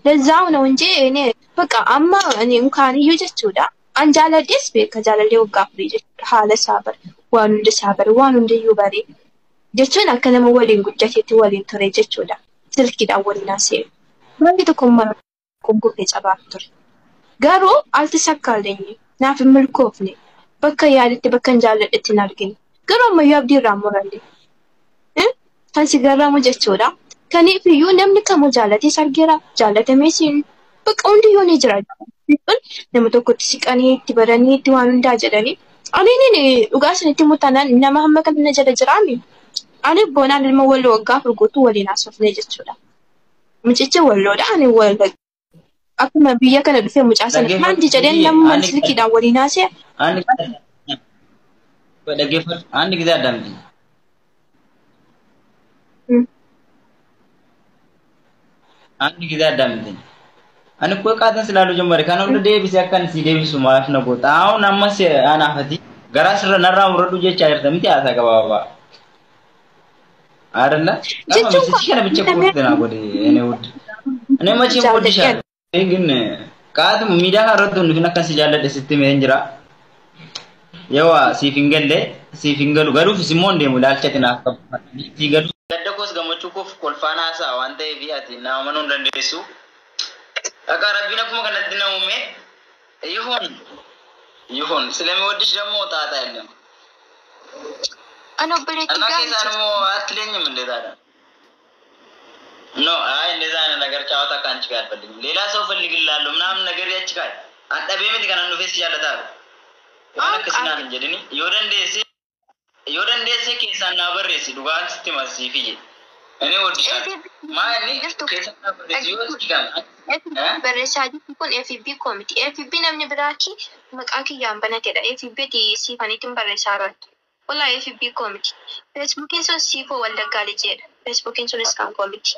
ለዛው ነው እንጂ እኔ በቃ amma ani እንኳን jechuudha. An jaaladhees beeka jaalallee waggaa afurii jechuudha. Haala isaa bare, waan hunda isaa bare, waan hundayyuu bare jechuun akka nama waliin guddateetti waliin ture jechuudha. Silkiidhaan waliin haasa'e. Wanti tokko mana gurgurtee cabaaf ture. Garuu alti sakkaalenyi naaf hin milkoofne, bakka yaadetti bakka hin jaalladhetti hin argine. Garuu ammayyuu abdii irraa muralle. Kan si garraamu jechuudha. Kaniif iyyuu namni kamuu jaalatees argeera, jaalatamees bakka hundiyyuu ni jira. Nama tokkotti siqanii itti baranii itti waan hundaa jedhanii. Ani dhugaa isinitti mutaanaan nama hamma kana jala jiraami. Ani boonaan ilma walloo waggaa afur guutuu waliin haasofne jechuudha. Mucichi walloodha, ani wallagga. Akkuma biyya kana dhufee mucaa sana maanti jedheen namuma silkiidhaan waliin haasa'e. Dhaggeeffadhu, አንድ ጊዜ አዳምጪኝ። አንድ ጊዜ አዳምጪኝ። Ani koo qaatan silaalu ጀመረ kana hunda deebisee akkan si deebisu maaf na goota? አሁን ammas anaafati garaa sirra narraa muradhu jechaa jirta miti haasaa gabaabaa አይደለ? Jechuun kana ብቻ ቁርጥ ና godhe እኔ ውድ እኔ መቼም እወድሻለሁ፣ ግን qaatuma miidiyaa kana irratti hundi akkan si jaalladhe sitti himeen jira. Yoo siif hin galle siif hin galu, galuufis immoo hin deemu ilaalchati naaf qabu. Si galu. Gadda koos gammachuu koof kolfaan haasa'a waan ta'eef ati na amanuu hin dandeessu. Akka Rabbiin akkuma kanatti na uume ይሁን ይሁን። ስለሚወድሽ ደግሞ ጣጣ የለም። Ani obboleettii እና gaarii keessaan immoo አትለኝም እንዴ ታዲያ? ኖ አይ እንደዛ አይነት ነገር ጨዋታ ከአንቺ ጋር አልፈልግም። ሌላ ሰው ፈልግላለሁ ምናምን ነገር ያችቃል አንጠቤ miti kanan dhufee si jaallataadha. Waan akkasii naan hin jedhini. Yoo dandeesse, yoo dandeesse keessaan naa barreessi, dhugaan sitti masiif iyye. እኔ እወድሻለሁ። maa inni keessaan naa barreessi yoo si kan Barreessaa jirtu kun FB koo miti. FB namni biraati maqaa kiyyaan banatedha. FB ti siifaniitiin barreessaa jirtu. Walaa FB koo miti. Feesbuukiin sun siifoo wallaggaa lijeedha. Feesbuukiin sunis kan koo miti.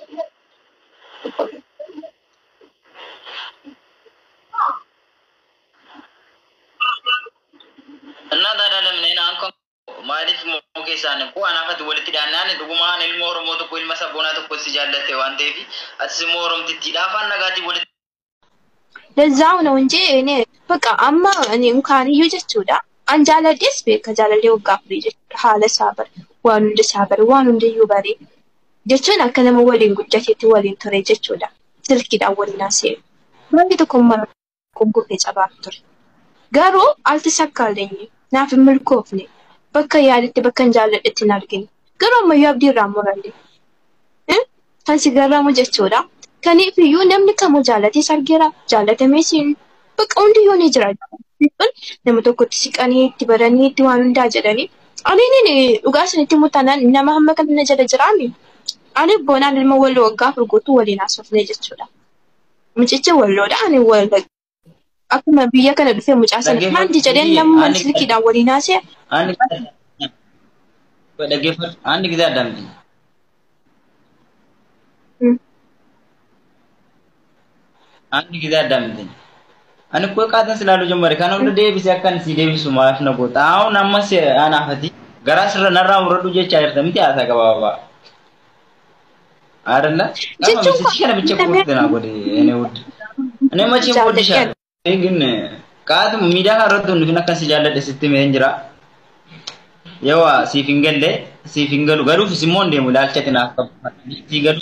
እና ታዲያ ለምን እኔን አንኮ maaliif immoo keessaan koo anaafati walitti dhiyaannaan dhugumaan ilma Oromoo tokko ilma sabboonaa tokko si jaallatte waan ta'eef atis immoo Oromtittiidha afaan nagaatiin walitti ለዛው ነው እንጂ እኔ በቃ amma ani እንኳን iyyuu jechuudha. An jaaladhees beeka jaalallee waggaa afurii jechuudha. Haala isaa bare, waan hunda isaa bare, waan hundayyuu bare jechuun akka nama waliin guddateetti waliin ture jechuudha. Silkiidhaan waliin haasa'e. Wanti tokko mana gurgurtee cabaaf ture. Garuu alti sakkaalenyi naaf hin milkoofne, bakka yaadetti bakka hin jaalladhetti hin argine. Garuu ammayyuu abdii irraa muralle. Kan si garraamu jechuudha. Kaniif iyyuu namni kamuu jaalatees argeera, jaalatamees bakka hundiyyuu ni jira. Nama tokkotti siqanii itti baranii itti waan hundaa jedhanii. Ani dhugaa isinitti mutaanaan nama hamma kana jala jiraami. Ani boonaan ilma walloo waggaa afur guutuu waliin haasofne jechuudha. Mucichi walloodha, ani wallagga. Akkuma biyya kana dhufee mucaa sana maanti jedheen namuma silkiidhaan waliin haasa'e. አንድ dhaggeeffadhu, አንድ ጊዜ አዳምጪኝ። አንድ ጊዜ አዳምጪኝ። Ani koo qaatan silaalu ጀመረ kana hunda deebisee akkan si deebisu maaf na goota? አሁን ammas anaafati garaa sirra narraa muradhu jechaa jirta miti haasaa gabaabaa አይደለ? Jechuun kana ብቻ ቁርጥ ና godhe እኔ ውድ እኔ መቼም እወድሻለሁ፣ ግን qaatuma miidiyaa kana irratti hundi akkan si jaalladhe sitti himeen jira. Yoo siif hin galle siif hin galu, galuufis immoo hin deemu ilaalchati naaf qabu. Si galu.